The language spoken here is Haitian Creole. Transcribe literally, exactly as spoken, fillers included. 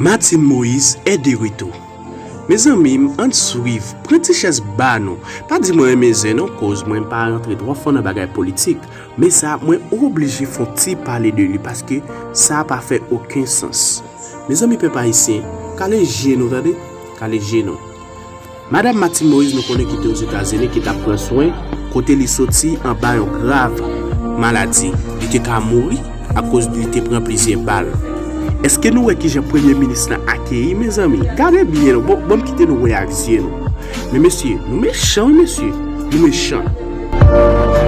Martine Moïse est de retour. Mezanmi m, ann swiv, pran ti chèz ba nou. Pa di mwen renmen zen non, koz mwen pa rantre twò fon nan bagay politik. Men sa, mwen oblije fè yon ti pale de li paske sa pa fè okenn sans. Mezanmi pèp ayisyen, kale je nou tande, kale je nou. Madanm Martine Moïse nou konnen ki te Ozetazini ki t ap pran swen kote li soti anba yon grav maladi. Li te ka mouri akoz li te pran plizyè bal. Èske nou wè kijan premye minis lan akeyi mezanmi? Gade byen non, bon, bon m kite nou wè ak zye nou. Men mesye, nou mechan wi mesye, nou mechan.